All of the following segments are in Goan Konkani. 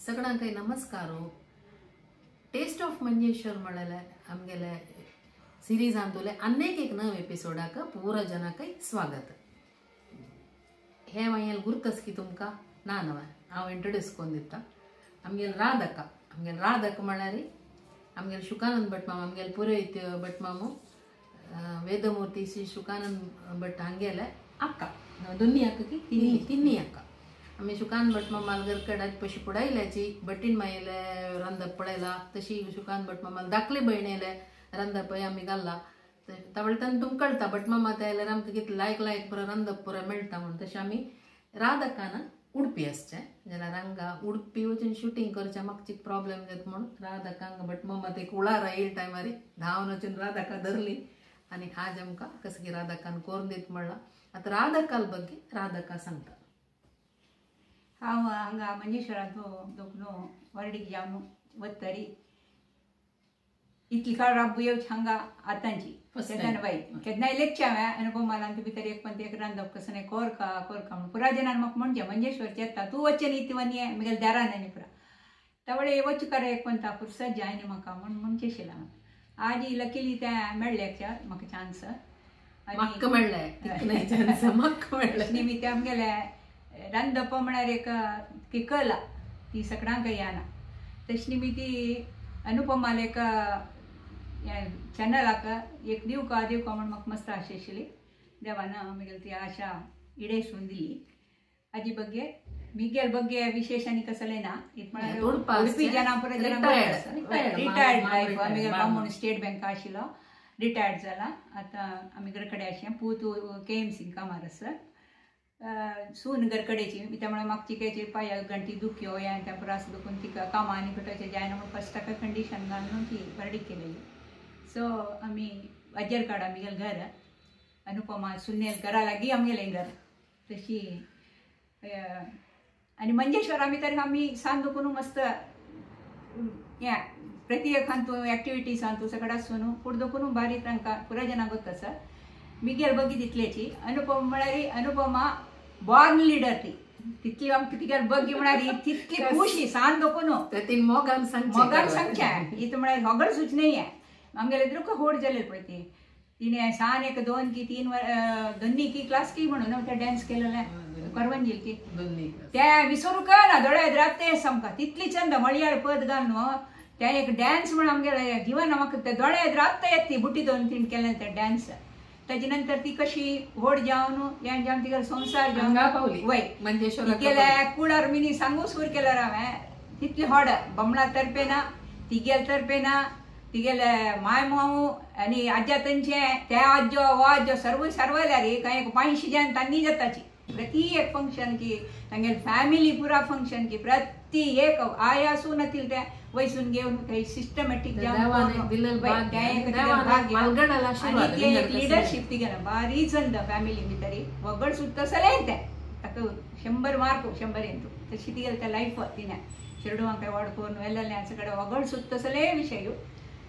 सगळ्यांकय नमस्कार. टेस्ट ऑफ मंजेश्वर म्हळ्यार आमगेले सिरीजांतुले अनेक एक नव एपिसोडाक पूरा जनाकय स्वागत. हे मागीर गुर्तस की तुमकां ना नव हांव इंट्रोड्यूस करून दिता. आमगेले राधका, आमगेले राधक म्हळ्यार आमगेले शुकानंद भट मामा, आमगेले पुरोहित भट मामू वेदमूर्ती श्री शुकानंद भट हांगेले अक्का, दोन्ही अक्का की तिन्ही अक्का. आमी शुकान भट मामाल घरकडात पशी पुडायल्याची भटीण मायले रांदप पळयला, तशी शुकान भट मामाल धाकले भयणेले रांदप आमी घाल्ला. तवळतान तुमकां कळटा भट मामा जाल्यार आमकां कितले लायक लायक पुरो रांदप पुरो मेळटा म्हूण. तशें आमी राधकान उडपी आसचें जाल्यार हांगा उडपी वचून शुटींग करचें म्हाका चिक प्रॉब्लेम जाता म्हूण राधकांक भट मामा ते कुळारा येयल टायमार धांवन वचून राधका धरली आनी आज आमकां कसं की राधकान करून दीत म्हणलां. आतां राधकाल ಬಗ್ಗೆ राधका सांगता. हांव हांगा मंजेश्वरांत दोखनो वर्डीक जावन वतरी इतली काळ राबू येवची हांगा आतांची केन्ना बाई केन्नाय लेगचे हांवें अनुपमालान भितर एक पण एक रांदप कसं नाही कोरका कोरका म्हणून पुरा जनान म्हाका म्हणचे मंजेश्वरचे येता तूं वचचें न्ही ती वनी म्हगेल्या दारान आनी पुरा तवळे वच कर एक पण फुरसत जायना म्हाका म्हूण म्हणचें आशिल्लें हांवें. आज लकीली तें मेळ्ळें म्हाका चान्स म्हाका मेळ्ळें म्हाका मेळ्ळें. निमित्त आमगेले रांदप म्हळ्यार एक ती कला ती सगळ्यांक येना. तशें निमित्ती अनुपमाल एक चॅनलाक एक दिवका दिवका म्हूण म्हाका मस्त आशा आशिल्ली. देवान म्हगेली ती आशा इडेसून दिली. आजी बग्गे मिगेल बग्गे विशेष आनी कसलें ना इत म्हळ्यार उडपी जनां पुरो रिटायर्ड लायफ. आमगेलो बामण स्टेट बँका आशिल्लो, रिटायर्ड जाला. आतां आमी घरकडे आशिल्लें. पूत KMC कामार आसा, सून घरकडेची. त्यामुळे म्हाका चिकेची पांया घंटी दुखयो हें तें प्रास दुखून तिका कामां आनी खंय जायना म्हूण फस्ट ताका कंडिशन घालून ती बरडी केलेली. सो आमी अजरकाड आमगेलें घर, अनुपमा सुनेल घरा लागीं आमगेलें घर. तशी आनी मंजेश्वर आमी तर आमी सान दुखून मस्त हें प्रति एक हांतू एक्टिविटीज हांतू सगळं आसून पूण दुखून बारीक तांकां पुरा जनांक गोत्त आसा. मिगेल बगी तितल्याची अनुपमा म्हळ्यार अनुपमा बॉर्न लिडर ती तितली आमकां तिगेल बगी म्हळ्यार तितली खुशी सान दोखून ती मोगान सांगचें मोगान सांगचें इत म्हळ्यार होगड सुचनय आमगेले दुख होड जालें पळय ती तिणें सान एक 2 की 3 दोन्ही की क्लास की म्हणून ते डॅन्स केलेलें करवंजील की ते विसरूंक ना दोळ्या रात तें सामकां तितली चंद मळयाळ पद घालून ते एक डॅन्स म्हण आमगेले जीवन म्हाका ते दोळ्या रात येत ती बुटी 2 3 केलें ते डॅन्स. ताजे नंतर ती कशी व्हड जावन हें जावन तिगेलो संवसार जावन पावली वय तिगेल्या कुळार मिनी सांगू सूर केल्यार हांवें तितली होड बमणा तर्फे ना तिगेल तर्फे ना तिगेले माय मावू आनी आज्या तेंचे ते आज्जो हो आज्जो सर्व सर्वल्यार कांय एक 500 जन तांणी जाताची प्रति एक फंक्शन की तांगेले फॅमिली पुरा फंक्शन की प्रति एक I आसूं नातील ते वैसून घेवन ते सिस्टमॅटीक लिडरशीप तिगेले बारी चंद फॅमिली भितरी वगड सुद्दां तसलें तें ताका 100 मार्क 100 येतू तशी तिगेले ते लायफ तिणें चेडवांक वाड करून वेल्लें सगळें वगड सुद्दां तसलें विशय.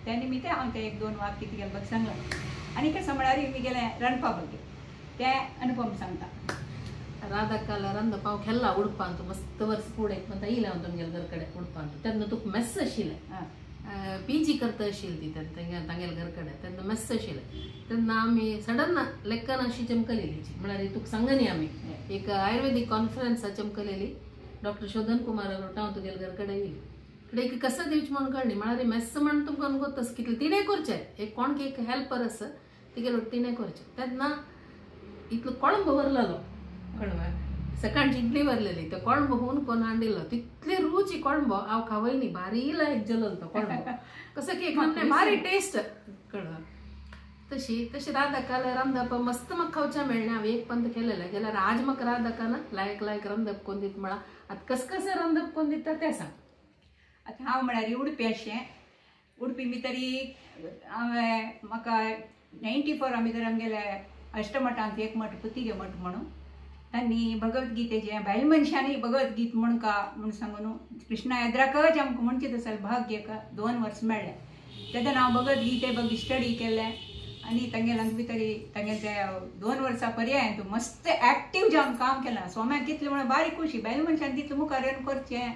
त्या निमित्त हांव तें 1-2 वाक्य तिगेले बग सांगलां. आनी कसं म्हळ्यार मिगेलें रांदपा ಬಗ್ಗೆ तें अनुपम सांगता. राधकाला रांदप हांव खेल्ला उडपांत मस्त वर्स फुडें एक येयलें हांव तुमगेले घर कडेन उडपांत तेन्ना तुका मेस आशिल्लें PG करता आशिल्ली ती तांगेले घर कडेन तेन्ना मेस आशिल्लें तेन्ना आमी सडन लेक्कन अशी चमकलेली म्हळ्यार तुका सांगनी आमी एक आयुर्वेदीक कॉन्फरन्सा चमकलेली डॉक्टर शोधन कुमार हांव तुगेले घर कडेन येयली कडे एक कसं दिवचें म्हणून कळ्ळी म्हळ्यार मेस म्हण तुमकां गोत्तस कितलें तिणें करचें एक कोणक एक हेल्पर आसा तिगेलो तिणें करचें तेन्ना इतलो कोळंब भरलेलो कळ्ळें सकाळची इडली भरलेली तो कोळंब हुन कोण हाडिल्लो तितली रुची कोळंबो हांव खावय न्ही बारी लायक जलोल तो कोळंबो कसं की एक भारी टेस्ट कळ्ळें. तशी तशी राधकाला रांदप मस्त म्हाका खावच्या मेळ्ळें. हांवें एक पंत केलेलें जाल्यार आज म्हाका राधकान लायक लायक रांदप कोन्न दिता म्हळां. आतां कस कशें रांदप कोन्न दिता तें सांग. आतां हांव म्हळ्यार उडपी अशें उडपी भितरी हांवें म्हाका 94 आमी तर आमगेले अष्टमठांत एक मठ पुतिगे मठ म्हणून तांणी भगवद्गीतेचें बायल मनशांनी भगवद्गीत म्हण का म्हूण सांगून कृष्णा येद्राकच आमकां म्हणचें तसलें भाग्य 2 वर्स मेळ्ळें. तेन्ना हांव भगवद्गीते बगी स्टडी केलें आनी तांगेल्या भितरी तांगेले ते 2 वर्सां पर्याय मस्त एक्टीव जावन काम केलां. स्वाम्याक कितलें म्हणून बारीक खुशी बायल मनशान तितलें मुखार येवन करचें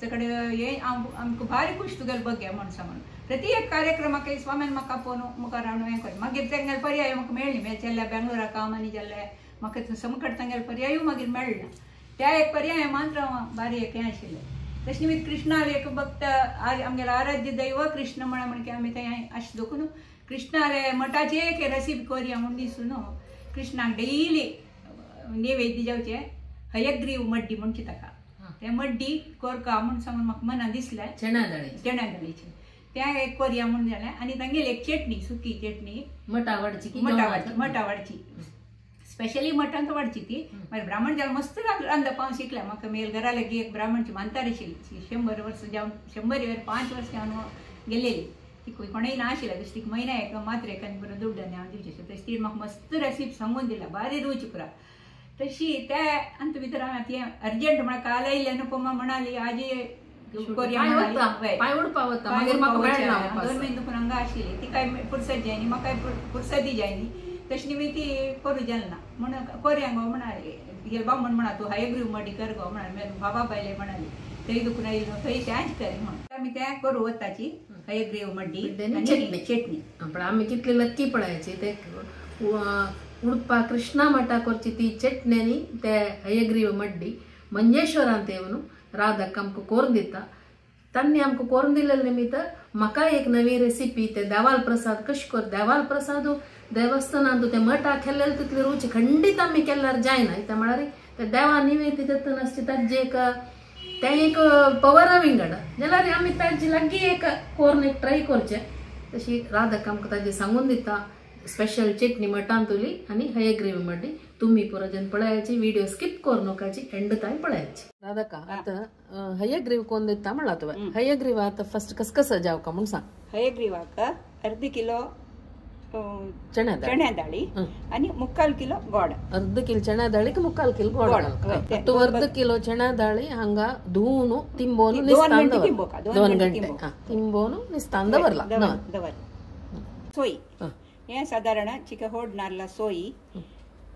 कडेन हे आमकां भारी खुश तुगेले बग्गे म्हण सांगून प्रति एक कार्यक्रमाक स्वाम्यान म्हाका फोन मुखार हाडून हें कर मागीर तेंगेले पर्याय म्हाका मेळ्ळी मागीर चल्ल्या बेंगलोराक काम आनी जाल्लें म्हाका समकट तांगेले पर्यायूय मागीर मेळना त्या एक पर्याय मात्र भारी एक हें आशिल्लें. तशें निमित्त कृष्णाले एक भक्त आमगेले आराध्य दैव कृष्ण म्हण म्हण आमी थंय अशें देखून कृष्णाले मठाचे एक रेसिपी कोरया म्हूण दिसून कृष्णाक डेली नैवेद्य जावचें हयग्रीव मड्डी म्हणचे ताका ते मड्डी कोरका म्हूण सांगून म्हाका मनां दिसलें चणा दाळीचें चण्या दाळीचें त्या एक कोरया म्हूण जालें. आनी तांगेली एक चटणी सुकी चटणी मठा वाडची मठा वाडची स्पेशली मठांत वाडची ती मागीर ब्राह्मण जाल्यार मस्त रांदप हांव शिकलें. म्हाका मेल घरा लागीं एक ब्राह्मणची म्हातारी आशिल्ली 100 वर्स जावन 100 5 वर्स जावन गेलेली ती कोणूय ना आशिल्लें तशी तिका म्हयन्या एक मात्र एक आनी बरो दुड्ड आनी हांव दिवचें तशी ती म्हाका मस्त रेसिपी सांगून दिला भारी रुच पुरा. तशी त्या अंत भितर हांवें ती अर्जंट म्हळ्यार काल आयली अनुपमा म्हणाली आजी कोरया दोन म्हयने दुखून हांगा आशिल्ली तिकाय पुरसत जायनी म्हाकाय पुरसती जायनी तशें निमित्त ती करूं जालें ना म्हणून कोरया गो म्हणाली तिगेले बामण म्हणा तूं हयग्रीव मड्डी कर गो म्हणाली मागीर बाबा बायले म्हणाली थंय दुखून आयलो थंय तेंच कर म्हणून आमी तें करूं वताची हयग्रीव मड्डी आनी चटणी. चटणी पण आमी कितली लक्की पळायची ते उडपा कृष्णा मठा करची ती चटणी आनी ते हयग्रीव मड्डी मंजेश्वरांत येवन राधाक आमकां कोरून दिता. तांणी आमकां कोरून दिल्ले निमित्त म्हाका एक नवी रेसिपी ते देवाल प्रसाद कशें कर देवाल प्रसाद देवस्थानांत ते मठा केल्ले तितली रुची खंडीत आमी केल्यार जायना त्या म्हळ्यार ते देवा निवेद्य जातना आसचे ताजे एक तें एक पवरा विंगड जाल्यार आमी ताजे लागीं एक कोरून एक ट्राय करचें. तशी राधाक आमकां ताजें सांगून दिता स्पेशल चटणी मठांतुली आनी हयग्रीव मड्डी. तुम्ही पुरा जन पळयाची व्हिडिओ स्किप करू नकाची एंड ताय पळयाची. राधाका आतां हयग्रीव कोण दिता म्हणला तुवें हयग्रीव आतां फर्स्ट कस कसं जावका म्हूण सांग. हयग्रीवाक अर्द किलो चण्या दाळी आनी 3/4 किलो गोड. अर्द किलो चण्या दाळीक 3/4 किलो गोड. तूं अर्द किलो चण्या दाळी हांगा धुवून तिंबोवन 2 गंटे तिंबोवन निस्तान दवरला. दवर सोयी हें सादारण चिका होड नारला सोयी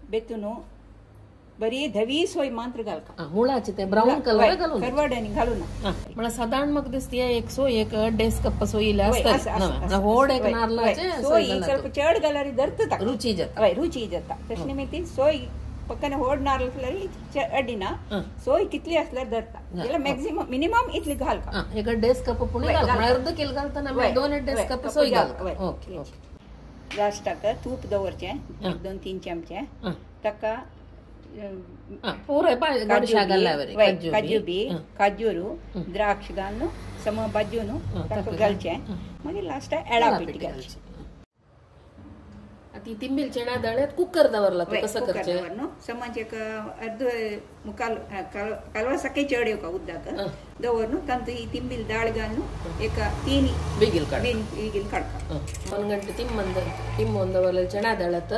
बेतून बरी धवी सोय मात्र घालका मुळाचे ते ब्राऊन कलर घालून करवड आनी घालून म्हळ्यार सादारण म्हाका दिसता एक सोय एक 1.5 कप सोय आसता होड एक नारलाचे सोय ಸ್ವಲ್ಪ चड घाल्यार धरता रुची जाता. हय रुची जाता. तशें निमित्त सोय पक्कन होड नारल आसल्यार अडिना सोय कितली आसल्यार धरता जाल्यार मॅक्झिमम मिनिमम इतली घालका एक 1.5 कप पुणे घाल म्हळ्यार अर्द किलो घालतना 2.5 कप सोय घालका. ओके ओके लास्टाक तूप दवरचें 1-2-3 चमचे ताका काजू बी काजूरू द्राक्ष घालून सम भाजून ताका घालचें मागीर लास्टाक एळा पीठ घालचें. ती तिंबील चणा दाळ्यात कुकर दवरला कसं करचें दवरनु समज एक अर्द मुखाल कालवा सकाळी चड येवका उदक दवरनु तांतू ही तिंबील दाळ घालून एक 3 बिगील बिगील काडका 1 गंटे तिंबोवन दवरलेले चणा दाळ्यात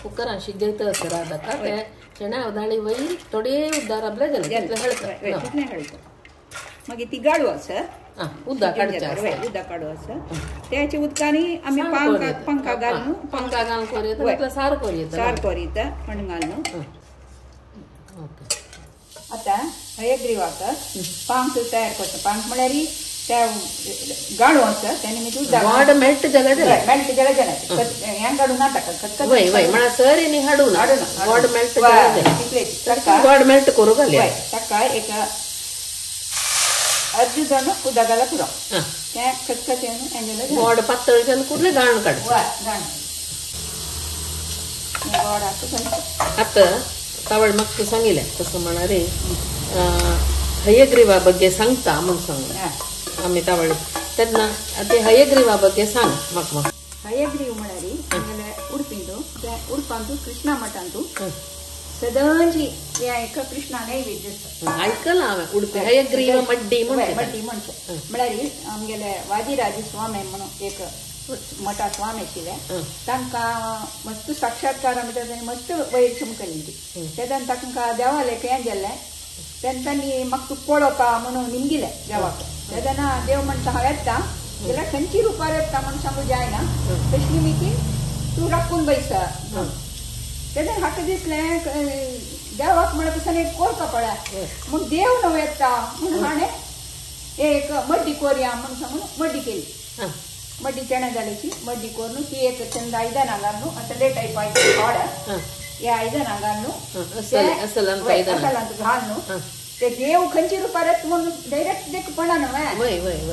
कुकरान शिजयत आसा राधाका ते चणा दाळी वयर थोडे उद्दार आपले जाले तितलें हळता मागीर ती गाळू आसा उदक काडचें उदक काडू आसा त्याच्या उदकांनी आमी पंखा घालून पंखा घालून कोरयता सार कोरयता सार कोरयता म्हण घालून. आतां हयग्रीवाक पांक तयार करता. पांक म्हळ्यार त्या गाळू आसा त्या निमित्त उदक गोड मेल्ट जाल्यार मेल्ट जाल्यार जालें हें काडूं ना ताका खतखत वय वय म्हळ्यार सर न्ही हाडूं ना गोड मेल्ट जाल्यार गोड मेल्ट करूं घालया ताका एक अर्द जण उदक घाल्यार पुरो तें खतखतें हें गोड पातळ जावन कुर्ले गाळून काडचें. गाळून गोड आतां आतां तावळ म्हाका सांगिल्लें तसं म्हळ्यार हयग्रीवा ಬಗ್ಗೆ सांगता म्हूण सांगलें आमी तावळ तेन्ना ते हयग्रीवा ಬಗ್ಗೆ सांग म्हाका म्हाका. हयग्रीव म्हळ्यार आमगेले उडपींतू त्या उडपांतू कृष्णा मठांतू सदांची एक कृष्णा नैवेद्य आसता. आयकलां हांवें उडपी हयग्रीव मड्डी मड्डी म्हणचे म्हळ्यार आमगेले वादिराज स्वामी म्हणून एक मठा स्वामी आशिल्ले तांकां मस्त साक्षात्कार म्हणटा मस्त वयर चमकली ती तेन्ना तांकां देवालें हें गेल्लें तेन्ना तांणी म्हाका तूं पळोवपा म्हणून निमगिलें देवाक. तेन्ना देव म्हणटा हांव येता जाल्यार खंयची रुपार येता म्हूण सांगू जायना तशें निमित्त तूं राखून बैसा. तेन्ना म्हाका दिसलें देवाक म्हणल्यार पसून एक कोरपा पळय म्हूण देव न्हू येता म्हूण हाणें एक मड्डी कोरया म्हणून सांगून मड्डी केली. मड्डी चणे दाळीची मड्डी करून ती एक चंद आयदनां घालून असले टायप आयदन हे आयदनां घालून असलांत घालून ते देव खंयची रुपार म्हणून डायरेक्ट देख पडना न्हय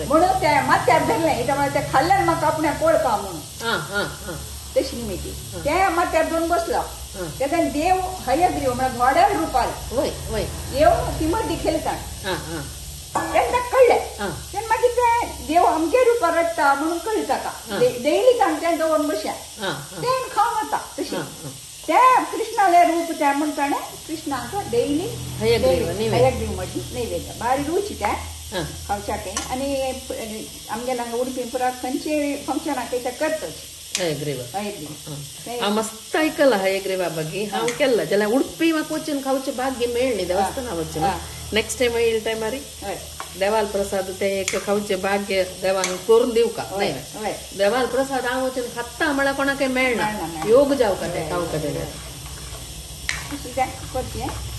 म्हणून ते माथ्यार धरलें इथं ते खाल्ल्यान म्हाका आपणाक कोळका म्हणून तशी निमिती ते माथ्यार धरून बसलो. तेन्ना देव हयग्रीव म्हळ्यार घोड्यार रुपार येवन ती मड्डी खेळटा तेन्ना कळ्ळें. तेन्ना मागीर ते देव आमगे रुपार रडटा म्हणून कळटा ताका डेली तांचे दवरून बसया तें खावन वता. तशी ते कृष्णाले रूप ते म्हण ताणें कृष्णाक डेली हयग्रीव मड्डी नैवेद्य बारी रुची ते खावच्याक. आनी आमगेले हांगा उडपी पुरा खंयचे फंक्शनाक ते करतच हयग्रीव. मस्त ऐकला हयग्रीवा ಬಗ್ಗೆ हांव केल्ला जाल्यार उडपी म्हाका वचून खावचें भाग्य मेळ्ळें देवस्थाना वचून. नेक्स्ट टायम येईल टायमारी देवाल प्रसाद ते एक खावचें भाग्य देवान करून दिवका न्हय. देवाल प्रसाद हांव वचून खाता म्हळ्यार कोणाकय मेळना योग जावका ते खावका जाल्यार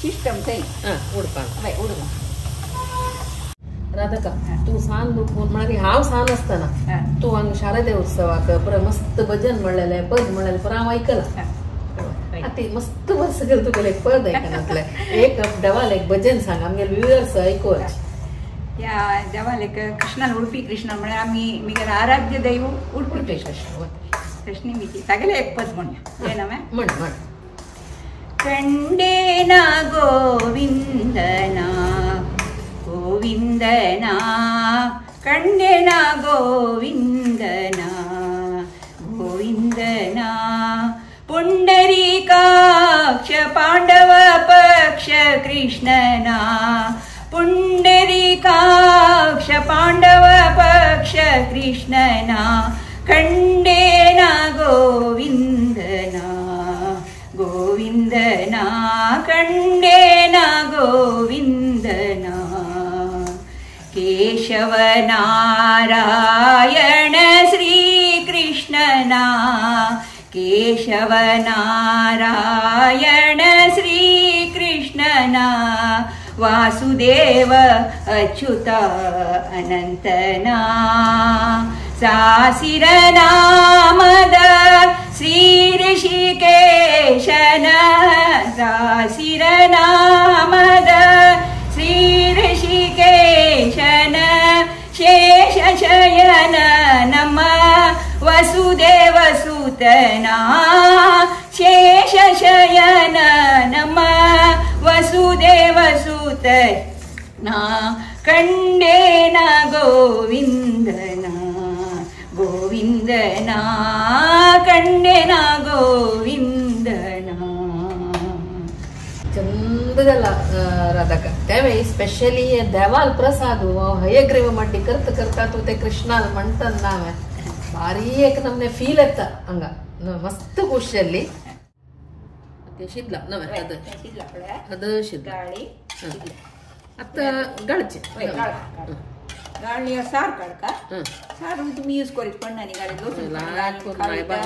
सिस्टम थंय उडपाक उडपा. राधाका तूं सान म्हळ्यार हांव सान आसतना तूं हांगा शारदे उत्सवाक पुरा मस्त भजन म्हणलेलें पद म्हणलेलें पुरा हांव आयकलां. आतां मस्त वर्स गेलें तुगेलें एक पद आयकनातलें एक देवाल एक भजन सांग आमगेले व्युअर्स आयकुवचे. त्या देवाल एक कृष्णान उडपी कृष्ण म्हळ्यार आमी मिगेले आराध्य दैव उडपी कृष्ण कृष्ण मिती तागेलें एक पद म्हणया तें ना म्हण म्हण. कंडेना गोविंदना गोविंदना कंडेना गोविंदना गोविंदना पुंडरीकाक्ष पांडव पक्ष कृष्णना पुंडरीकाक्ष पांडव पक्ष कृष्णना खंडेना गोविंदना गोविंदना खंडेना गोविंदना केशव नारायण श्री कृष्णना केशव नारायण श्री कृष्णना वासुदेव अच्युत अनंतना सासिर नामद श्री ऋषिकेशन सासिर नामद श्री ऋषिकेशन शेषशयन नम वसुदेव सुतना शेषशयन नम वसुदेव सुतना कंडेना गोविंदना गोविंदना कंडेना गोविंदना. चंद जाला राधाका त्यावेळी स्पेशली देवाल प्रसाद हयग्रीव मड्डी करता करता तूं ते कृष्णाल म्हणटना हांवें भारी एक नमने फील येता हांगा मस्त खुश जाल्ली. शिदला नवें अद शिदला आतां गाळचें गाळणी सार काडका सार तुमी यूज करीत पडना न्ही गाळी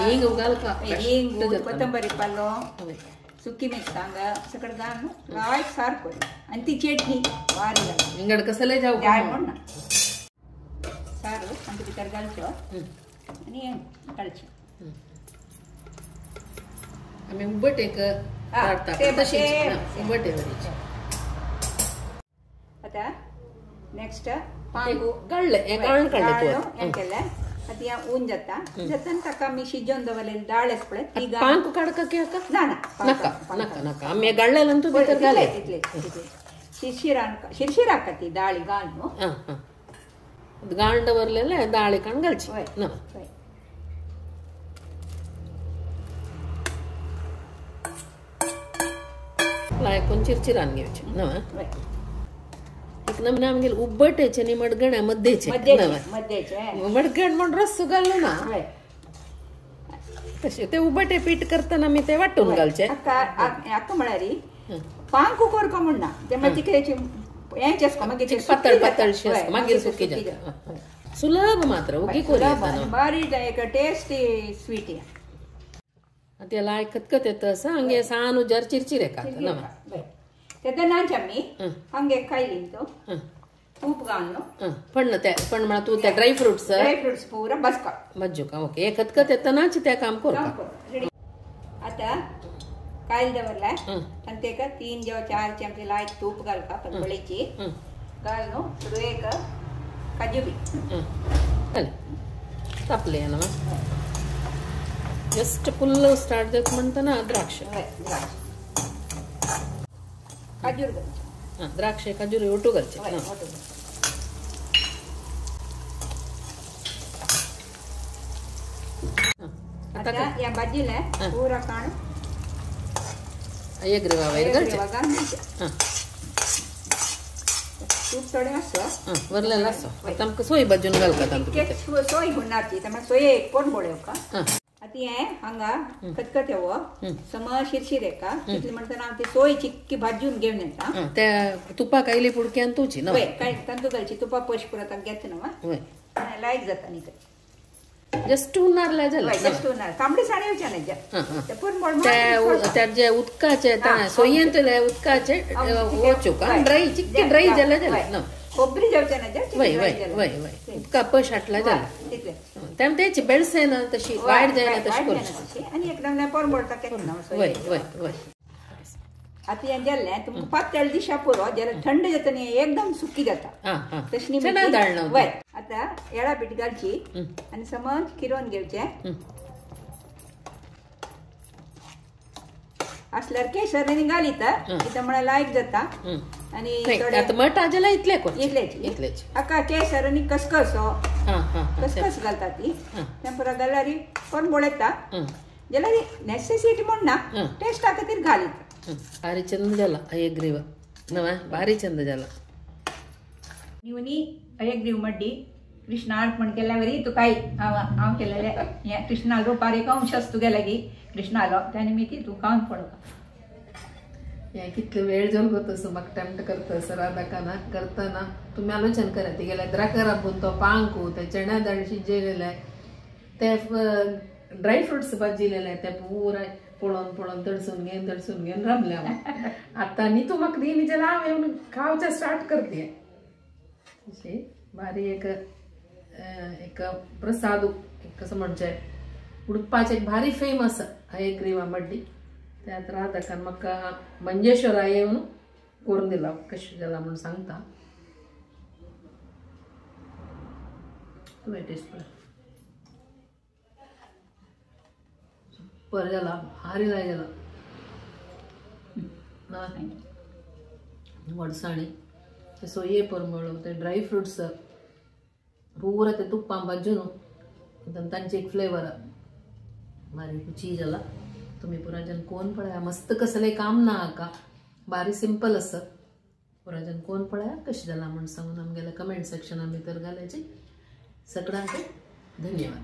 हिंग घालका हिंग कोथंबरी पालो सुकी मिरसांग सगळं घालून लायक सार करी आनी ती चटणी वारी घाल हिंगड कसले जावं जाय म्हण ना सारू आमच्या भितर घालचो आनी घालचें. आमी उबट एक काडटा तशीच उबटे वरीच. आतां नेक्स्ट पांगू गाळ्ळें गाळून काडलें तूं हें केलें. आतां हें ऊन जाता जाता ताका आमी शिजोवन दवरलेली दाळ आसा पळय ती पांक काडका की हाका ना ना नाका नाका नाका आमी गाळ्ळें तूं भितर घालें तितलें तितलें शिरशिरान शिरशिराका ती दाळी घाल न्हू गाळून दवरलेलें दाळी काडून घालची ना. लायकून चिरचिरान घेवचें ना. एक नमने आमगेले उब्बटेचे न्ही मडगण्या मद्देचे मडगण म्हण रस्सो घालू ना तशें ते उबटे पीठ करतना आमी ते वांटून घालचे. आक्का म्हळ्यार पांकू करका म्हण ना ते मागीर हें पातळ पातळशें मागीर सुकी जाता सुलभ मात्र उगी कोरी बारी एक टेस्टी स्वीट. आतां लाय खतखत येता आसा हांगे सान उजार चिरचिर येता. तेन्ना नाच आमी हांगे खायली तो तूप घालून पण ते पण म्हणा तू त्या ड्राय फ्रुट्स ड्राय फ्रुट्स पुरा बसका बज्जू का ओके एक खतखत येतानाच त्या काम करू रेडी. आता कायल दवरलाय आणि ते 3 जेव्हा 4 चमचे लायक तूप घालका परबळीची घालून सुरू एक काजू बी तापले ना जस्ट फुल स्टार्ट जात म्हणताना द्राक्ष काजूर घालचे द्राक्ष काजूर ಒಟ್ಟು घालचे. आता या भाजीला पुरा काण अयग्रीवा वयर घालचे. तूप थोडे असो वरलेलं असो आता आमकां सोय भाजून घालता तातूंत सोय हुनाची त्यामुळे सोय एक कोण बळेवका. आता हे हांगा खतखत येवो सम शिरशिर येका तितले म्हणताना ती सोय चिक्की भाजून घेवन येता त्या तुपाक आयली पुडक्यान तुची ना काय तांदूळ घालची तुपा पश पुरत घेत ना लायक जाता न्ही ते जस्ट उन्हाळला झालं जस्ट उन्हाळ तांबडी साडी येवचे नाही त्या जे उदकाचे सोयेंतले उदकाचे वचू का ड्राय चिक्की ड्राय झालं झालं ना खोबरी जेवचे नाही वय वय वय वय उदका पश हाटला झालं त्यामुळे त्याची बेळसे ना तशी वायट जायना तशी करूची आणि एकदम परबोळता वय वय वय. आता हें जाल्लें तुमकां पातळ दिशा पुरो जाल्यार थंड जाता न्ही एकदम सुकी जाता तशी वय. आता येळा पीठ घालची आनी समज किरोवन घेवचें असल्यार केसर आनी घालीता कित्याक म्हळ्यार लायक जाता. आनी मठ जाल्यार इतले इतलेच इतलेच हाका केसर आनी खसखस खसखस घालता ती तें पुरो घाल्यार परबोळ येता जाल्यार नेसेसिटी म्हण ना टेस्टा खातीर घालीता. भारी चंद जाला अयग्रीव नवा भारी चंद जाला. न्यूनी अयग्रीव मड्डी कृष्णार्पण म्हण केल्यावरी तुका हांव हांव केलेले हें कृष्णा रुपार एक अंश आस तुगे लागीं कृष्णालो त्या निमित्ती तूं खावन पळोवपा. हें कितलो वेळ जालो गो तसो म्हाका टेम्प्ट करता सर आतां करतना तुमी आलोचन करा तिगेल्या द्राकराबून तो पांकू ते चण्या दाळ शिजयलेले ते ड्राय फ्रुट्स भाजिलेले ते पुराय पळोवन पळोवन तडसून घेवन राबले हांव. आतां न्ही तूं म्हाका दी न्ही जाल्यार हांव येवन खावचें स्टार्ट करते. अशी भारी एक एक प्रसाद कसं म्हणचें उडपाचें एक भारी फेमस हयग्रीवा मड्डी. त्यात राधाकान म्हाका मंजेश्वरा येवन करून दिला कशें जाला म्हूण सांगता. तुवें टेस्ट पळय सुपर जाला भारी लाय जाला ना गोडसाणी ते सोये परमळ ते ड्राय फ्रुट्स पुरा ते तुप्पां भाजून तांचे एक फ्लेवर भारी रुची जाला. तुम्ही पुरा जन कोण पळया मस्त कसले काम ना हाका भारी सिंपल आसा. पुरा जन कोण पळया कशें जाला म्हूण सांगून आमगेल्या कमेंट सेक्शना भितर घालायची. सगळ्यांक धन्यवाद.